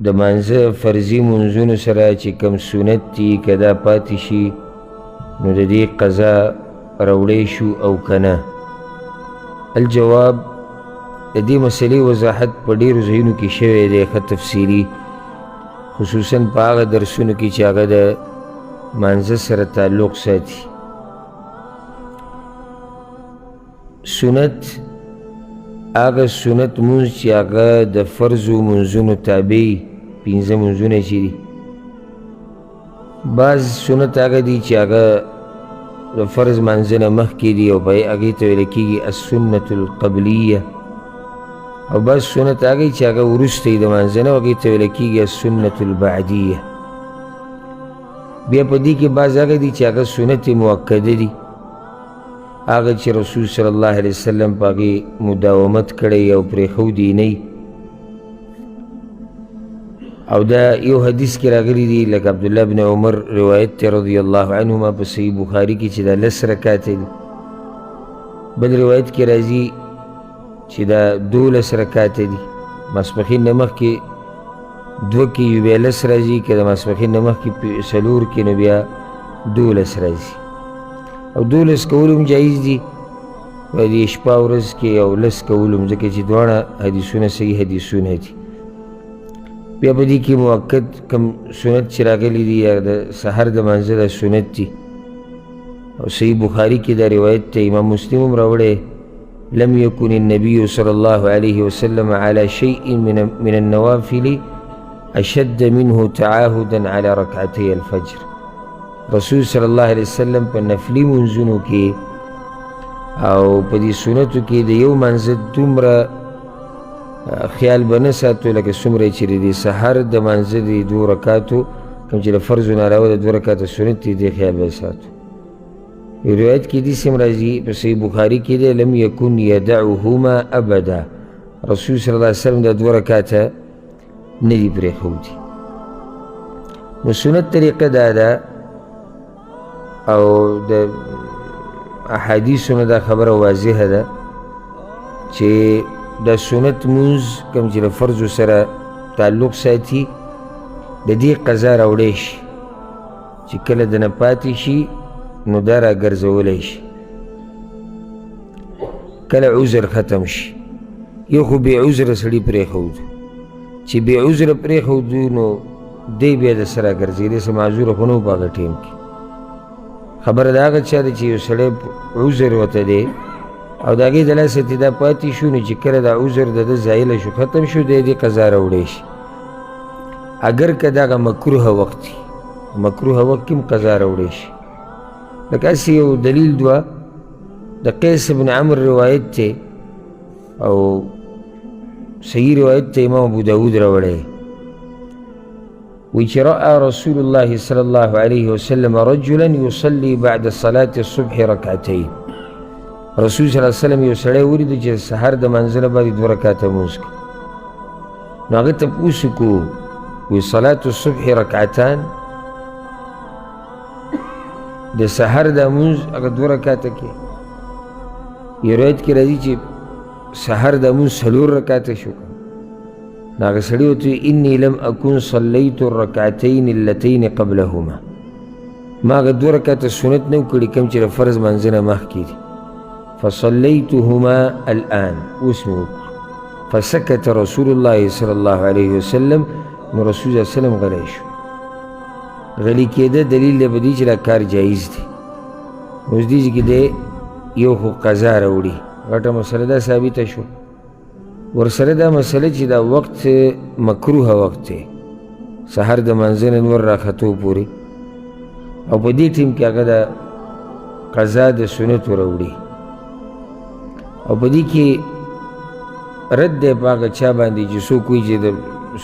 د مانځه فرضي منځونو سره چې کم سنت دي که دا پاتې شي نو د دې قضا راوړی شو او که نه؟ الجواب، د دې مسئلې وضاحت په ډېرو ځایونو کې شوی دی، ښه تفصیلي، خصوصا په هغه درسونو کې چې هغه د مانځه سره تعلق ساتي. سنت هغه سنت مونځ چې هغه د فرضو مونځونو تابع، پنځه مونځونه چې دي. بعض سنت هغه دي چې هغه د فرض مانځه نه مخکې دي او په هغې ته ویل کېږي السنة القبلیه، او بعض سنت هغه چې هغه وروسته یې د مانځه نه، هغې ته ویل کېږي السنة البعدیه. بیا په دې کې بعض هغه دي چې هغه سنت مؤکده دي، هغه چې رسول صلی الله علیه وسلم په هغې مداومت کړی او پرېښودي نه. او دا یو حدیث کې راغلی دی، لکه عبدالله بن عمر روایت دی رضی الله عنهما په صحیح بخاري کې چې دا لس رکاته دي. بل روایت کې راځي چې دا 12 رکاته دي. ماسپښین نه مخکې دوه کې یو بیا لس راځي، که د ماسپښین نه مخکې څلور کې نو بیا 12 راځي. او 12 کول هم جایز دي په دې شپه ورځ کې، او لس کول هم، ځکه چې دواړه حدیثونه صحیح حدیثونه دي. بیا په دې کې مؤکد کم سنت چې راغلي دي یا د سحر د مانځه د سنت دي، او صحیح بخاري کې دا روایت دی، امام مسلم هم راوړی: لم يكن النبي صلى الله عليه وسلم على شيء من النوافل أشد منه تعاهدا على ركعتي الفجر. رسول صلی الله علیه وسلم په نفلي منځونو کې او په دې سنتو کې د یو مانځه دومره خیال به نه ساتو لکه څومره چې د دې سحر د مانځه د دوو رکاتو کوم چې د فرضو نه علاوه د دوه رکاته سنت دي، دې خیال به ساتو. یو روایت کې داسې هم راځي، په صحیح بخاري کې دی: لم یکن یدعهما ابدا. رسول صلی الله علیه وسلم دا دوه رکاته نه دي پرېښودي. نو سنت طریقه دا ده، او د احادیثو نه دا خبره واضحه ده چې د سنت مونځ کوم چې له فرضو سره تعلق ساتي د دې قضا راوړی شي، چې کله دنه پاتې شي نو دا راګرځولی شي کله عذر ختم شي. یو خو بې عذره سړي پرېښودو، چې بې عذره پرېښودو نو دی بیا د سره ګرځي، دی څه معذوره خو نه و په هغه ټایم کې. خبره د هغه چا ده چې یو سړی عذر ورته دی او د هغې د لاسه ترې دا پاتې شو، نو چې کله دا عذر د ده زایله شو، ختم شو، دی دې قضا راوړی شي، اګر که دغه مکروه وخت وي، مکروه وخت کې هم قضا راوړی شي. لکه هسې یو دلیل دوه د قیس بن عمر روایت دی، او صحیح روایت ته امام ابو داود راوړی، وی چې رأى رسول الله صلی الله علیه وسلم رجلا يصلي بعد صلاة الصبح ركعتين. رسول صلی الله علیه وسلم یو سړی ولید چې سحر د منځه نه باندې دوه رکعته لمونځ کوي. نو هغه تپوس وکړو، وی صلاة الصبح رکعتان، د سحر د لمونځ هغه دوه رکعته کې. یو روایت کې راځي چې سحر د لمونځ څلور رکعته شو. نو هغه سړي ورته وویل: انی لم اکن صلیت الرکعتین اللتین قبلهما، ما هغه دوه رکعته سنت نه و کړي کوم چې د فرض لمانځه نه مخکې دي. فصلیتهما الآن، اوس مې وکړو. فسکت رسول الله صلی الله علیه وسلم، نو رسول الله وسلم غلی شو. غلی کېده دلیل دی په دې چې دا کار جایز دی. اوس دې کې دی یو خو قضا راوړي، غټه مسله دا ثابته شو. ورسره دا مسله چې دا وخت مکروه وخت دی، سحر د منځه نه نور راختو پورې، او په دې ټیم کې هغه د قضا د سنتو راوړي. او په دې کې رد دی په هغه چا باندې چې څوک وایي چې د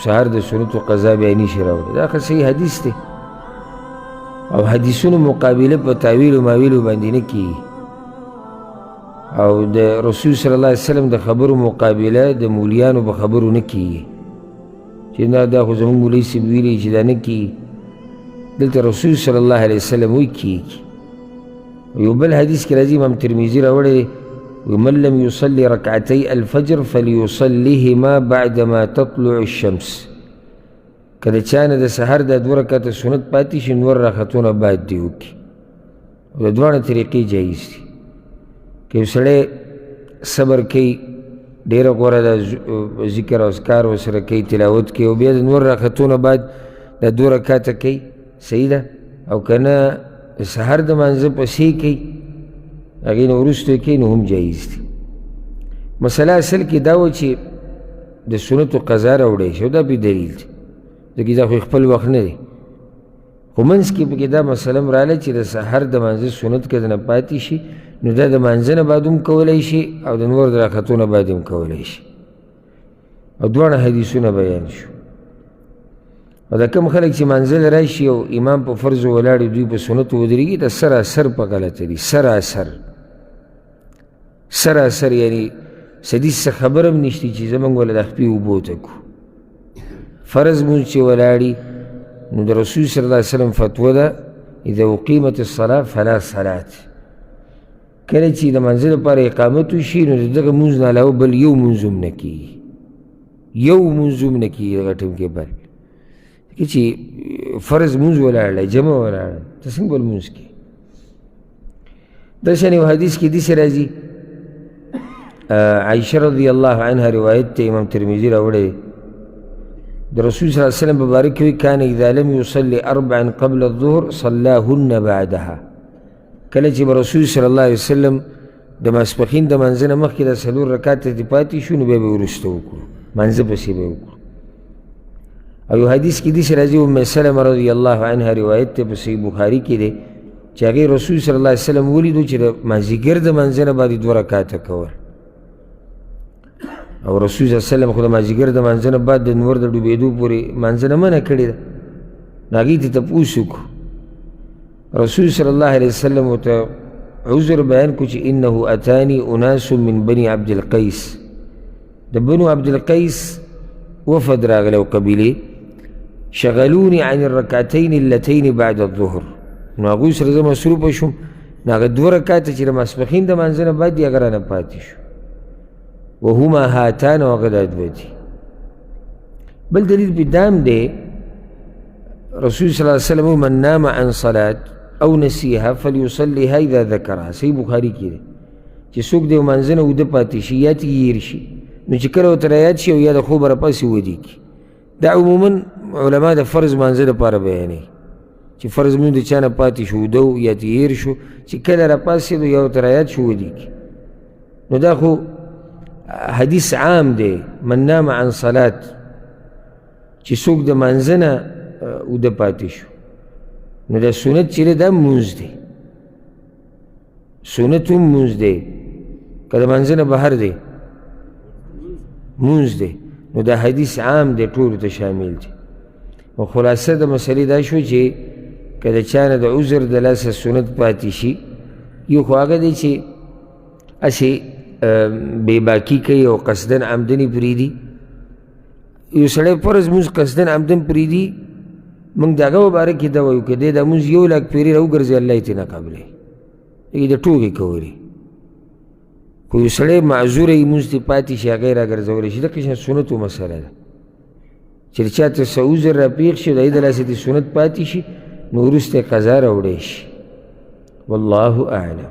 سهار د سنتو قضا بیا نشي راوړی. دا ښه صحیح حدیث دی، او حدیثونو مقابله په تاویلو ماویلو باندې نه کیږي، او د رسول صلی الله علیه وسلم د خبرو مقابله د مولیانو په خبرو نه کیږي چې نه دا خو زموږ مولوي صاحب ویلي چې دا نه کیږي. دلته رسول صلی الله علیه وسلم وایي کیږي. یو بل حدیث کې راځي، امام ترمذي راوړی: ومن لم يصلي ركعتي الفجر فليصليهما بعدما تطلع الشمس. که د چا نه د سحر دا دوه رکعته سنت پاتې شي، نور راختونه بعد دې وکړي. او د دواړه طریقې جایز دي. که یو سړی صبر کوي، ډېره غوره ده، ذکر او اذکار ورسره کوي، تلاوت کوي، او بیا د نور راختونه بعد دا دوه رکعته کوي، صحیح ده. او که نه سحر د مانځه پسې کوي، هغې نه وروسته یې کوي، نو هم جایز دي. مسله اصل کې دا وه چې د سنتو قضا راوړی شي، او دا پې دلیل دی، ځکه دا خو خپل وخت نه دی. خو منځ کې پکې دا مسله هم راغله چې د سحر د مانځه سنت که دنه پاتې شي، نو دا د مانځه نه بعد هم کولی شي او د نور د راختو نه بعد هم کولی شي. او دواړه حدیثونه بیان شو. او دا کم خلک چې مانځه له راشي او امام په فرضو ولاړ وي، دوی په سنتو ودرېږي، دا سراسر په غلطه دي. سراسر سراسر، یعنی څه داسې څه خبره هم نشته چې زموږ وله د خپې اوبو ته کړو. فرض مونځ چې ولاړي، نو د رسول صلی الله علیه وسلم فتوا ده، اذا اقیمت الصلاة فلا صلاة. کله چې د مانځه لپاره اقامت وشي، نو د دغه مونځ نه علاوه بل یو مونځ هم نه کېږي، یو مونځ هم نه کېږي دغه ټیم کې بل. ځکه چې فرض مونځ ولاړ دی، جمع ولاړ دی، ته څنګه بل مونځ کوې؟ داسې یو حدیث کې داسې راځي، عایشه رضی الله عنها روایت ته امام ترمذي راوړی، د رسول صلی الله علیه وسلم مبارک وی، کان اذا لم يصلي اربعا قبل الظهر صلاهن بعدها. کله چې به رسول صلی الله علیه وسلم د ماسپښین د مانځه نه مخکې د څلور رکعته ترې پاتې شو، نو بیا به یې وروسته وکړو، مانځه پسې به یې وکړو. او یو حدیث کې داسې راځي، ام سلمه رضی الله عنها روایت دی، په صحیح بخاري کې دی، چې هغې رسول صلی الله علیه وسلم ولیدو چې د مازدیګر د مانځه نه بعد یې دوه رکعته کول. او رسول صلی الله علیه وسلم خو د مازدیګر د مانځه نه بعد د نور د ډوبېدو پورې مانځه نه منع کړې ده. نو هغې ته تپوس وکړو، رسول صلی الله علیه وسلم ورته عذر بیان کړو چې انه اتاني اناس من بني عبد القیس. د بنو عبد القیس وفد راغلی او قبیلې، شغلوني عن الرکعتین اللتین بعد الظهر. نو هغوی سره زه مصروفه شوم، نو هغه دوه رکعته چې د ماسپښین د مانځه نه بعد دي، هغه رانه پاتې شو. وهما هاتان، او هغه دا دوه دي. بل دلیل پې دام دی، رسول صلی الله علیه وسلم من نام عن صلاة او نسیها فلیصلیها اذا ذکرها. صحیح بخاري کې دی چې څوک د مانځه نه اوده پاتې شي یا ترې هېر شي، نو چې کله ورته رایاد شي او یا د خوبه راپاڅي ودې کړي. دا عموما علما د فرض مانځه دپاره بیانوي چې فرض مونځ د چا نه پاتې شو، اوده و یا ترې هېر شو، چې کله راپاڅېدو یا ورته رایاد شو ودې کړي. نو دا خو حدیث عام دی، من نام عن صلات، چې څوک د مانځه نه اوده پاتې شو، نو دا سنت چې دی دا مونځ دی، سنت هم مونځ دی، که د مانځه نه بهر دی مونځ دی. نو دا حدیث عام دی، ټولو ته شامل دی. او خلاصه د مسئلې دا شو چې که د چا نه د عذر د لاسه سنت پاتې شي، یو خو هغه دی چې هسې بېباکي کوي او قصداً عمدن یې پرېږدي. یو سړی فرض مونځ قصداً عمدن پرېږدي، موږ د هغه مبارک کې دا وایو که دی دا مونځ یو لاک پېرې راوګرځي، الله یې ترې نه قبلوي، یې د ټوکې کولې. خو یو سړی معذوره یې مونځ ترې پاتې شي، هغه یې راګرځولی شي. دقه شان سنتو مسله ده چې چا ته څه عذر راپېښ شي، د هغې د لاسه دې سنت پاتې شي، نو وروسته یې قضا راوړی شي. والله اعلم.